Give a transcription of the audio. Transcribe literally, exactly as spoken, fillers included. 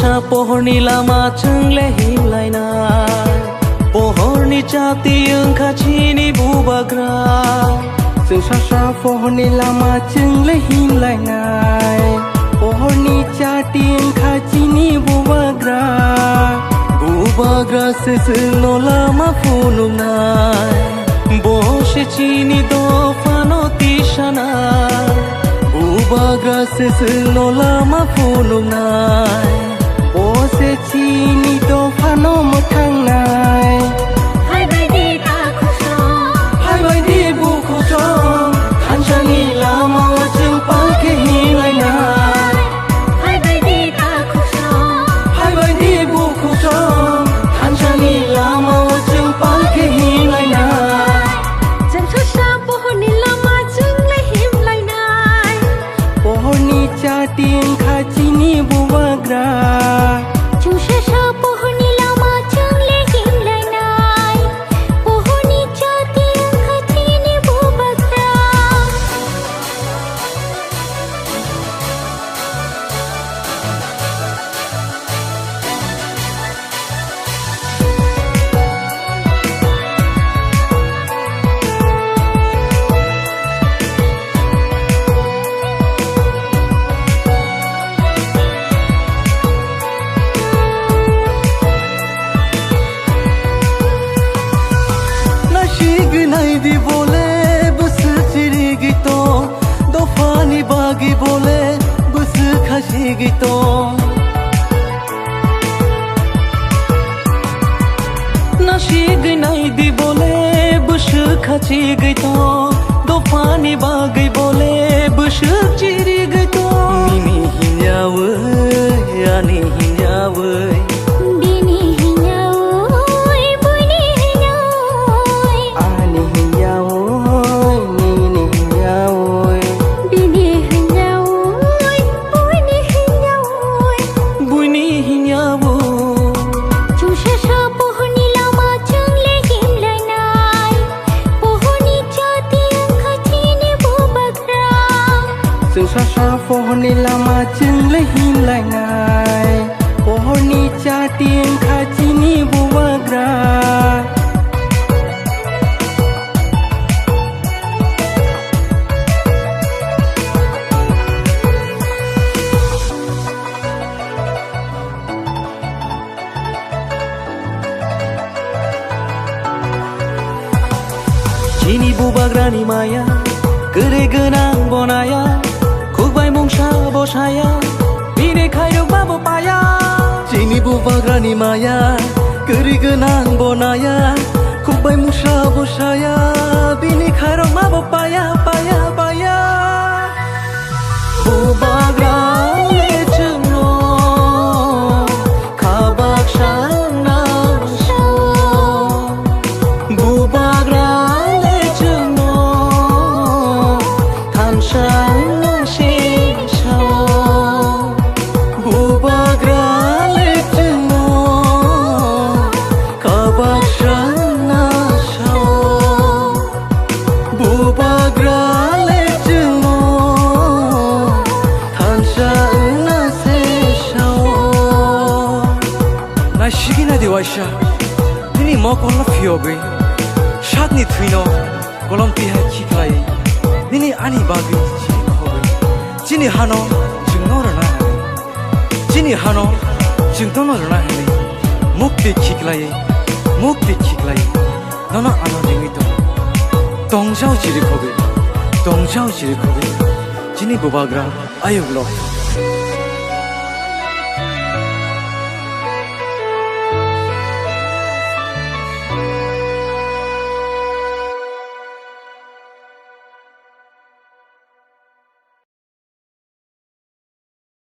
Pohorni lama chwng le himlainai, pohorni chati wngkha chini bubagra. Chwng sasa pohorni lama chwng le himlainai, pohorni chati wngkha chini bubagra. Bubagra se chwngno lama phunuknai, bo se chini dophano tisanai. Bubagra se chwngno lama phunuknai, bo se chini dophano mwthangnai. Phaibai di ta khosong, phaibai di bukhosong, thansani lamao chwng palkhe hinlainai. Phaibai di ta khosong, phaibai di bukhosong, thansani lamao chwng palkhe hinlainai. Chwng sasa pohorni lama chwng le himlainai. Pohorni chati wngkha chini bubagra. Chwng sasa pohorni lama chwng le himlainai. Pohorni chati wngkha chini bubagra. Nasigwi naidi bole bwswk chirigwi tong, dophani bagwi bole bwswk khasigwi tong. Nasigwi naidi bole bwswk khachigwi tong, dophani bagwi bole bwswk chirigwi tong. Nini hinyawi, ani hinyawi. Bini hinyawi, buini hinyawi. Ani hinyawi, nini hinyawi. Bini hinyawi, buini hinyawi. Buini hinyawi. Chwng sasa pohorni lama chwng le himlainai. Pohorni chati wngkha chini bubagra. Chwng sasa pohorni lama chwng le himlainai. Pohorni chati wngkha chini bubagra. Chini bubagrani maya, kwrwi gwnang bonaya, khukbai mungsa bosaya, bini khairokma bo paya. Chini bubagrani maya, kwrwi gwnang bonaya, khukbai mungsa bosaya, bini khairokma bo paya, paya, paya. Bubagra le chwngno kha baksa wngna sao. Bubagra le chwngno thansa wngna se sao. Bubagra le chwngno kha baksa wngna sao. Bubagra le chwngno thansa wngna se sao. Naisigwi naidi waisa, nini mokolno phiyogwi, sakni thwino kolom tihai khiklai, nini ani bagwi chini khogwi, chini hano chwngno rwna hai. Chini hano chwng tono rwna hwnwi mukti khiklaiwi, mukti khiklaiwi nono ano ringwi tongo. Tongjao chirikhogwi, tongjao chirikhogwi chini bubagra ayuklo.